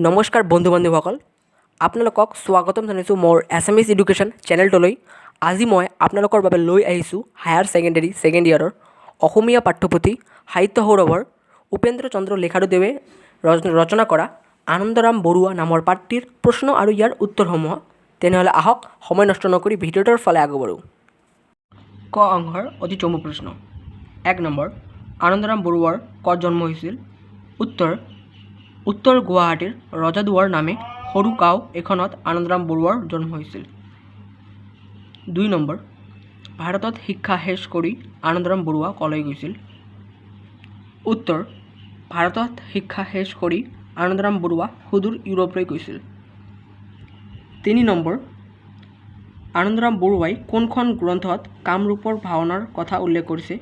নমস্কাৰ বন্ধু বান্ধৱীসকল, আপোনালোকক স্বাগতম জনাইছোঁ মোৰ এছামিজ এডুকেশ্যন চেনেলটোলৈ। আজি মই আপোনালোকৰ বাবে লৈ আহিছোঁ হায়াৰ ছেকেণ্ডেৰী ছেকেণ্ড ইয়েৰৰ অসমীয়া পাঠ্যপুথি সাহিত্য সৌৰভৰ উপেন্দ্ৰ চন্দ্ৰ লেখাৰুদেৱে ৰচনা কৰা আনন্দৰাম বৰুৱা নামৰ পাঠটিৰ প্ৰশ্ন আৰু ইয়াৰ উত্তৰসমূহ। তেনেহ'লে আহক, সময় নষ্ট নকৰি ভিডিঅ'টোৰ ফালে আগবাঢ়োঁ। ক অংশৰ অতি চমু প্ৰশ্ন। 1 নম্বৰ, আনন্দৰাম বৰুৱাৰ ক'ত জন্ম হৈছিল? উত্তৰ, উত্তৰ গুৱাহাটীৰ ৰজাদুৱাৰ নামে সৰু গাঁও এখনত আনন্দৰাম বৰুৱাৰ জন্ম হৈছিল। 2 নম্বৰ, ভাৰতত শিক্ষা শেষ কৰি আনন্দৰাম বৰুৱা ক'লৈ গৈছিল? উত্তৰ, ভাৰতত শিক্ষা শেষ কৰি আনন্দৰাম বৰুৱা সুদূৰ ইউৰোপলৈ গৈছিল। 3 নম্বৰ, আনন্দৰাম বৰুৱাই কোনখন গ্ৰন্থত কামৰূপৰ ভাওনাৰ কথা উল্লেখ কৰিছে?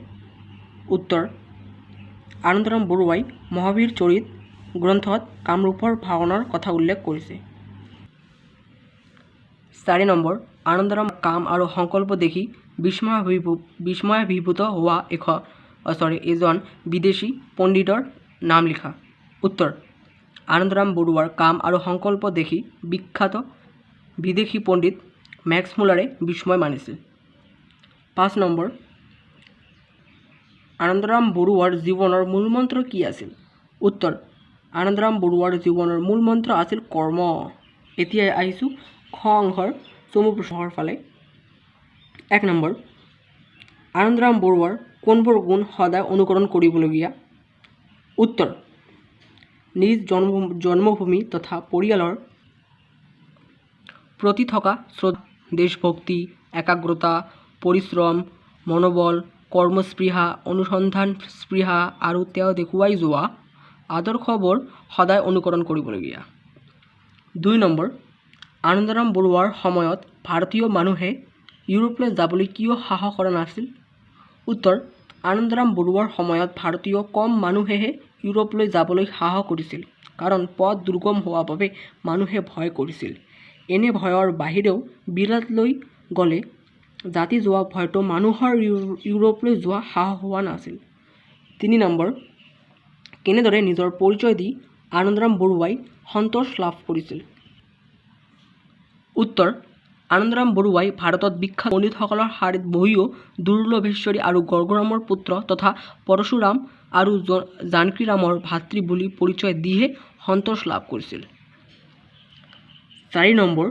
উত্তৰ, আনন্দৰাম বৰুৱাই মহাবীৰ চৰিত গ্ৰন্থত কামৰূপৰ ভাওনাৰ কথা উল্লেখ কৰিছে। 4 নম্বৰ, আনন্দৰাম কাম আৰু সংকল্প দেখি বিস্ময়াভিভূত হোৱা চৰি এজন বিদেশী পণ্ডিতৰ নাম লিখা। উত্তৰ, আনন্দৰাম বৰুৱাৰ কাম আৰু সংকল্প দেখি বিখ্যাত বিদেশী পণ্ডিত মেক্স মুলাৰে বিস্ময় মানিছিল। 5 নম্বৰ, আনন্দৰাম বৰুৱাৰ জীৱনৰ মূলমন্ত্ৰ কি আছিল? উত্তৰ, আনন্দৰাম বৰুৱাৰ জীৱনৰ মূলমন্ত্ৰ আছিল কৰ্ম। এতিয়া আহিছোঁ খ অংশৰ চমু প্ৰশ্নৰ ফালে। 1 নম্বৰ, আনন্দৰাম বৰুৱাৰ কোনবোৰ গুণ সদায় অনুকৰণ কৰিবলগীয়া? উত্তৰ, নিজ জন্মভূমি তথা পৰিয়ালৰ প্ৰতি থকা শ্ৰদ্ধা, দেশভক্তি, একাগ্ৰতা, পৰিশ্ৰম, মনোবল, কৰ্মস্পৃহা, অনুসন্ধান স্পৃহা আৰু তেওঁ দেখুৱাই যোৱা আদৰ্শবোৰ সদায় অনুকৰণ কৰিবলগীয়া। 2 নম্বৰ, আনন্দৰাম বৰুৱাৰ সময়ত ভাৰতীয় মানুহে ইউৰোপলৈ যাবলৈ কিয় সাহস কৰা নাছিল? উত্তৰ, আনন্দৰাম বৰুৱাৰ সময়ত ভাৰতীয় কম মানুহেহে ইউৰোপলৈ যাবলৈ সাহস কৰিছিল, কাৰণ পথ দুৰ্গম হোৱা বাবে মানুহে ভয় কৰিছিল। এনে ভয়ৰ বাহিৰেও বিলাতলৈ গ'লে জাতি যোৱা ভয়তো মানুহৰ ইউৰোপলৈ যোৱা সাহস হোৱা নাছিল। 3 নম্বৰ, কেনেদৰে নিজৰ পৰিচয় দি আনন্দৰাম বৰুৱাই সন্তোষ লাভ কৰিছিল? উত্তৰ, আনন্দৰাম বৰুৱাই ভাৰতত বিখ্যাত পণ্ডিতসকলৰ শাৰীত বহিও দুৰ্লভেশ্বৰী আৰু গৰ্গৰামৰ পুত্ৰ তথা পৰশুৰাম আৰু জানকীৰামৰ ভাতৃ বুলি পৰিচয় দিহে সন্তোষ লাভ কৰিছিল। 4 নম্বৰ,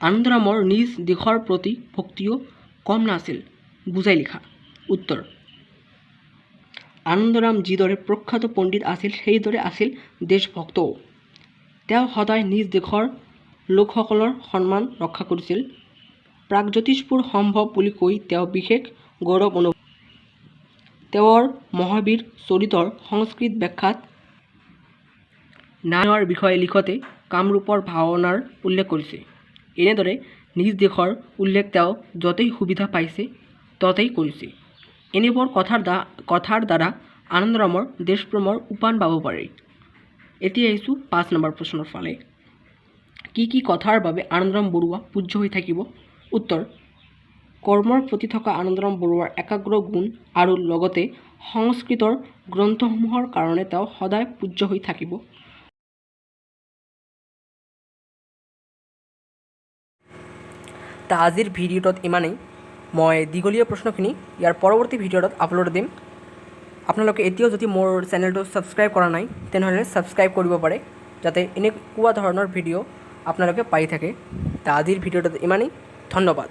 আনন্দৰামৰ নিজ দেশৰ প্ৰতি ভক্তিও কম নাছিল, বুজাই লিখা। উত্তৰ, আনন্দৰাম যিদৰে প্ৰখ্যাত পণ্ডিত আছিল, সেইদৰে আছিল দেশভক্তও। তেওঁ সদায় নিজ দেশৰ লোকসকলৰ সন্মান ৰক্ষা কৰিছিল। প্ৰাগজ্যোতিষপুৰ সম্ভৱ বুলি কৈ তেওঁ বিশেষ গৌৰৱ অনুভৱ। তেওঁৰ মহাবীৰ চৰিতৰ সংস্কৃত ব্যাখ্যাত নামৰ বিষয়ে লিখোঁতে কামৰূপৰ ভাওনাৰ উল্লেখ কৰিছে। এনেদৰে নিজ দেশৰ উল্লেখ তেওঁ য'তেই সুবিধা পাইছে ত'তেই কৰিছে। এনেবোৰ কথাৰ দ্বাৰা আনন্দৰামৰ দেশপ্ৰেমৰ উমান পাব পাৰি। এতিয়া আহিছোঁ 5 নম্বৰ প্ৰশ্নৰ ফালে। কি কি কথাৰ বাবে আনন্দৰাম বৰুৱা পূজ্য হৈ থাকিব? উত্তৰ, কৰ্মৰ প্ৰতি থকা আনন্দৰাম বৰুৱাৰ একাগ্ৰ গুণ আৰু লগতে সংস্কৃতৰ গ্ৰন্থসমূহৰ কাৰণে তেওঁ সদায় পূজ্য হৈ থাকিব। তা আজিৰ ভিডিঅ'টোত ইমানেই। মই দীঘলীয়া প্ৰশ্নখিনি ইয়াৰ পৰৱৰ্তী ভিডিঅ'টোত আপলোড দিম। আপোনালোকে এতিয়াও যদি মোৰ চেনেলটো ছাবস্ক্ৰাইব কৰা নাই, তেনেহ'লে ছাবস্ক্ৰাইব কৰিব পাৰে, যাতে এনেকুৱা ধৰণৰ ভিডিঅ' আপোনালোকে পাই থাকে। তা আজিৰ ভিডিঅ'টোত ইমানেই, ধন্যবাদ।